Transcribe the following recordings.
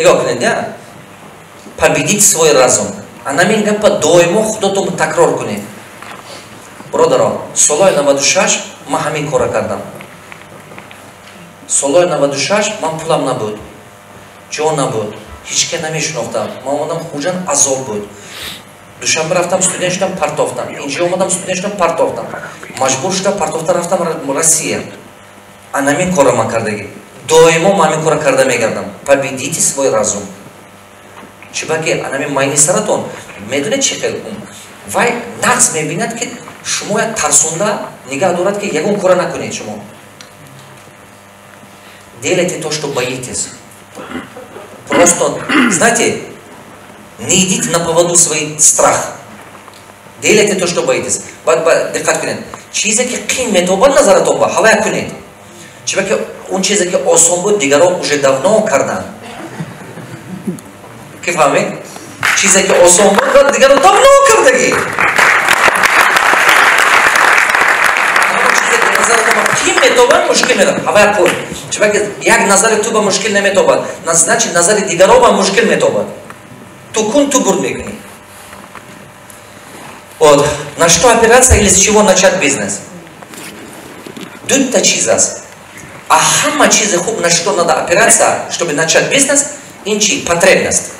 Нигоҳ кунед, я победить свой разум. Анамин гапа доимо худотон такрор кунед. Бародаро, солҳои 96 ман ҳамин кора кардам. Солҳои 96 ман пулам набуд, ҷо набуд, ҳеч ке намешинохтам. Ман омадам Хуҷанд, азоб буд. Душанбе рафтам, студент шудам, партофтам. Инҷо омадам, студент шудам, партофтам. Маҷбур шудам, партофта рафтам Россия. Анамин кора ман кардагӣ. Доимо ман ҳамин кора карда мегардам. Победите свой разум. Чибаки анами майни саратон медонед чӣ хел вай нағз мебинад, ки шумо як тарсонда нигаҳ дорад, ки ягон кора накунед шумо. Делайте то, что боитесь. Просто, знаете, не идите на поводу свой страх. Делайте то, что боитесь. Диққат кунед. Чизе ки қин метобад назаратон ба, ҳавая кунед. Чибаки он чизе ки осон буд, дигарон уже давно карданд. Ки фаҳмед? Чизе ки осон буд, дигарон давно кардагӣ. Чизе ки назаратон қин метобад, мушкил метобад, ҳавая кун. Чибаки як назари ту ба мушкил наметобад, значит, назари дигарон ба мушкил метобад. Ту кун, ту бурд мекунӣ. Вот. На что опираться или с чего начать бизнес? Дута чиз аст. А ҳама чизи хуб, на что надо опираться, чтобы начать бизнес, ин чи? Потребность.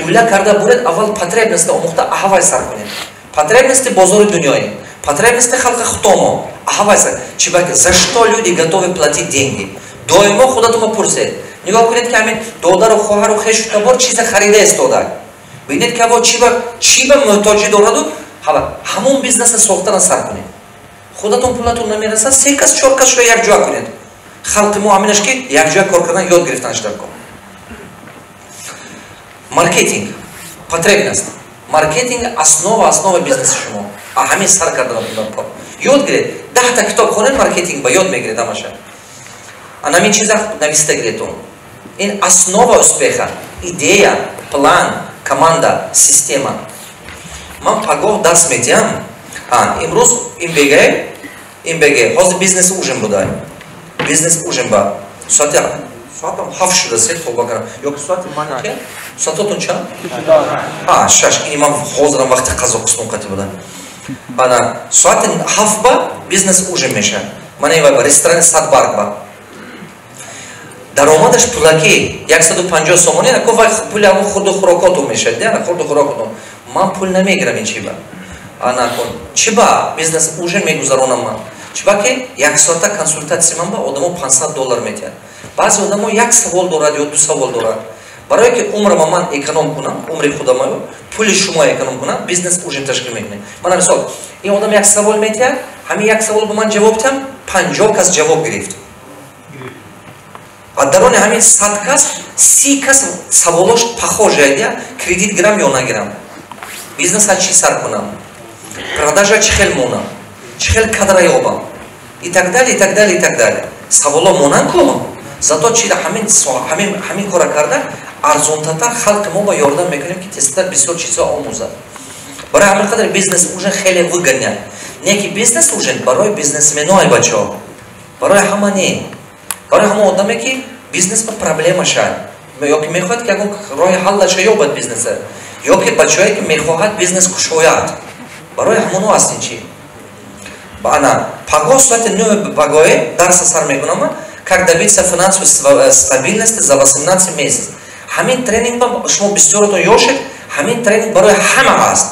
Уйла карда буред, аввал потребность омӯхта, аҳавай сар кунед. Потребности бозори дунёи, потребности халқи худомо, аҳавай сар. Чибаки за что люди готовы платить деньги? Доимо худатонро пурсед. Нигоҳ кунед, ки ҳамин додару хоҳару хешу табор чиза харида истода. Бинед, ки аво чӣ ба муҳтоҷӣ дораду, ҳамон бизнеса сохтана сар кунед. Худатон пулатон намерасад, се кас, чор кас шуда якҷоя кунед. Халқи мо ҳаминаш, ки якҷоя кор кардан ёд гирифтанаш дар кор. Маркетинг, потребность. Маркетинг основа бизнеси шумо. А ҳамин сар кардан дар кор. Ёд гиред, 10та китоб хонед маркетинг ба, ёд мегиред ҳамаша. Анамин чиза нависта гиретон. Ин основа успеха. Идея, план, команда, система. Ман пагоҳ дарс медиҳам. Имрӯз ин бегае, ин беге. Ҳозир бизнес ужин будай. Бизнес ужин ба. Соати соатам 7 шуда, се тоба кардам. Ё ки соати ман ке? Соатотон чанд? 6. Ини ман ҳозирам вақти Қазоқистон қати будам. Ана соати 7 ба бизнес ужин мешавад. Ман ин ба ресторани Садбарг ба. Даромадаш пулакӣ 150 сомонӣ, нако вай пули ҳамон хурду хӯрокотон мешавад, не? Хурду хӯрокотон. Ман пул намегирам ин чиба. Ана кун. Чиба бизнес ужин мегузаронам ман? Чиба ки як соата консултатсия ман ба одамо $500 метиҳад. Баъзе одамо як савол дорад ё ду савол дорад. Барое ки умрама ман эконом кунам, умри худамаю, пули шумо эконом кунам, бизнес ужин ташкил мекунем. Мана мисол, ин одам як савол метиҳад, ҳамин як савол ба ман ҷавоб диҳам, 50 кас ҷавоб гирифт. А дарони ҳамин 100 кас, 30 кас саволош похожая, кредит гирам ё нагирам, бизнеса чӣ сар кунам, продажа чӣ хел монам, чӣ хел кадра ёбам, и так далее, и так далее, и так далее. Саволо монанд ку, зато чи ҳамин кора карда арзонтатар халқи мо ба ёрдам мекунем, ки тезтар бисёр чизҳо омӯзад. Барои ҳамин қадар бизнес ужин хеле выгодня. Не ки бизнес ужин барои бизнесменои бачаҳо, барои ҳама не. Барои ҳамон одаме, ки бизнес ба проблема шад, ё ки мехоҳад, ки ягон роҳи ҳаллаша ёбад бизнеса, ё ки бачаҳое, ки мехоҳад бизнес кушояд, барои ҳамоно аст ин чи. Ана пагоҳ соати 9 пагоҳе дарса сар мекунам, как добиться финансовой стабильности за 18 месяцев. Ҳамин тренинг ба шумо бисёротон ёшед, ҳамин тренинг барои ҳама аст.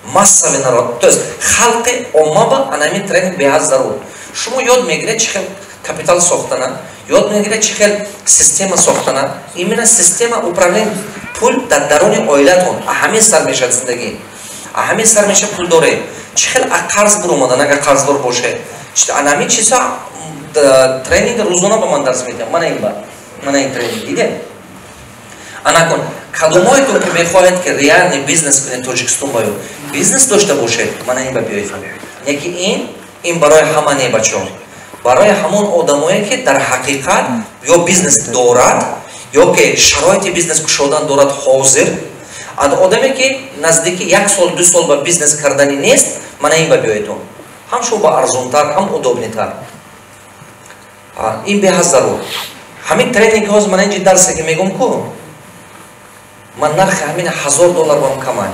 Массовый народ, то есть халқи омма ба ана ҳамин тренинг беҳад зарур. Шумо ёд мегиред чӣ хел капитал сохтана, ёд мегиред чӣ хел система сохтана, именно система управления пул дар даруни оилатон. Ҳамин сар мешавад зиндагӣ. Ҳамин сар мешавад пулдорӣ. Чӣ хел қарз буромадан, агар қарздор бошед. Ана ҳамин чизҳо тренинг рӯзона ба ман дарс медиҳам. Мана ин ба. Мана ин тренинг, дидед? Ана кун, кадомоетон ки мехоҳед, ки реальный бизнес кунед Тоҷикистон ба ё бизнес дошта бошед, мана ин ба биёед. Яки ин барои ҳама не, бачаҳо. Барои ҳамон одамое, ки дар ҳақиқат ё бизнес дорад, ё ки шароити бизнес кушодан дорад ҳозир. Одаме, ки наздики як сол, ду сол ба бизнес кардани нест, мана ин ба биёедон. Ҳам шумо ба арзонтар, ҳам удобнитар. Ин беҳад зарур. Ҳамин тренинг ҳозир мана инҷи дарсе ки мегӯм ку, Ман нархи ҳамин $1000 бам камай.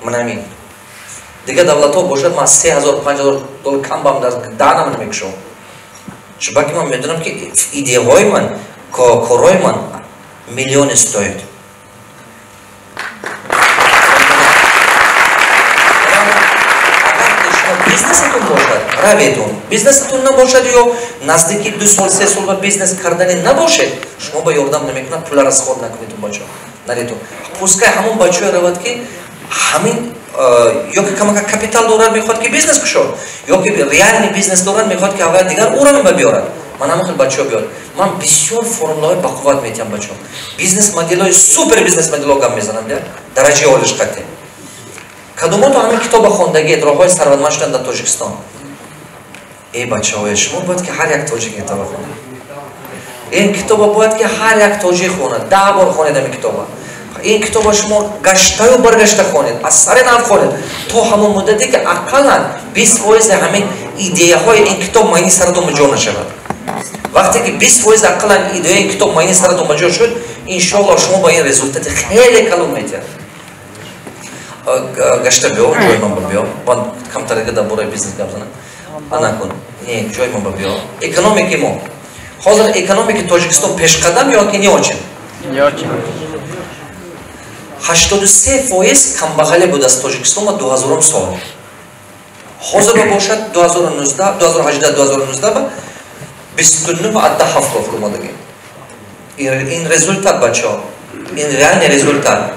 Ман ҳамин. Дигар давлатҳо бошад, ман 3000 5000 доллар кам бам даҳанам намекушам. Чунки ман медонам, ки идеяҳои ман, корҳои ман миллионе стоит. Бизнесатон бошад, раветон. Бизнесатон набошад ё наздики 2 сол, 3 сол ба бизнес кардани набошед, шумо ба ёрдам намекунад, пула расход накунедун, бачо. Наретон. Пускай ҳамон бачое равад, ки ҳамин ё ки камака капитал дорад, мехоҳад, ки бизнес кушод, ё ки реальный бизнес дорад, мехоҳад, ки аввал дигар уровень ба биёрад. Ман ҳамон хел бачаҳо биёрад. Ман бисёр формулаҳои бақувват метиҳам, бачаҳо. Бизнес моделҳои супер бизнес моделҳо гап мезанам, дараҷаи олиш қатъи. Кадомото ҳамин китоба хондагиед, «Роҳҳои сарватманд шудан дар Тоҷикистон»? Эй, бачаҳое, шумо бояд, ки ҳар як тоҷик китоба хонад. Ин китоба бояд, ки ҳар як тоҷик хонад. 10 бор хонед ҳамин китоба. Ин китоба шумо гаштаю баргашта хонед, аз сари нав хонед, то ҳамон муддате ки ақаллан 20% ҳамин идеяҳои ин китоб майни саратон ба ҷо нашавад. Вақте ки 20% ақаллан идеяи ин китоб майни саратон ба ҷо шуд, иншоаллоҳ, шумо ба ин результати хеле калон метиҳад. Гашта биё, ҷои ман ба биё. Ман камтарега дар бораи бизнес гап занам. Анакун не, ҷои ман ба биё. Экономики мо ҳозир, экономики Тоҷикистон пешқадам ё ки не очень? 83% камбағале буд аз Тоҷикистон ба 2000 сол. Ҳозир ба бошад, 2019, 2018, 2019 ба 29,7 фурӯмадагӣ. Ин результат, бачаҳо, ин реальный результат.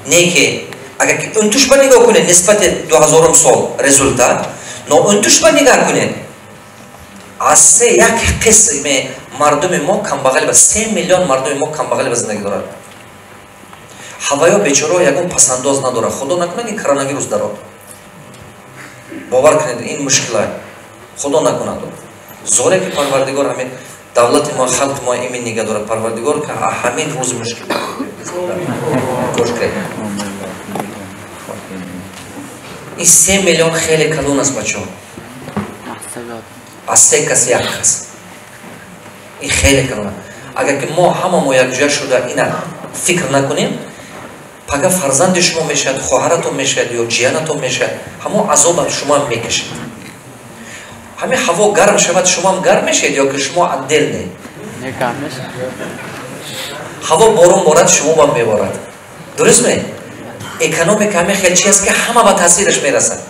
Не ки агар ки унтуш ба нигоҳ кунед, нисбати 2000 сол результат, но унтуш ба нигоҳ кунед, аз се як қисми мардуми мо камбағали, ба 3 миллион мардуми мо камбағали ба зиндагӣ дорад. Ҳаваё бечорао ягон пасандоз надорад. Худо накунад, ин коронавирус дарод. Бовар кунед, ин мушкила. Худо накунад, зоре ки Парвардигор ҳамин давлати мо, халқи мо имин нигаҳ дорад. Парвардигор, ки ҳамин рӯзи мушкил гӯш кунед. Ин 3 миллион хеле калон аст, бачаҳо. Аз се кас як кас. Ин хеле калон. Агар ки мо ҳама мо якҷоя шуда ина фикр накунем, пага фарзанди шумо мешавад, хоҳаратон мешавад ё ҷиянатон мешавад, ҳамон азоба шумоам мекашед. Ҳамин ҳаво гарм шавад, шумоам гарм мешавед ё ки шумо отдельный? Ҳаво борон борад, шумоам меборад, дуруст ме? Экономика ҳамин хел чи аст, ки ҳама ба таъсираш мерасад.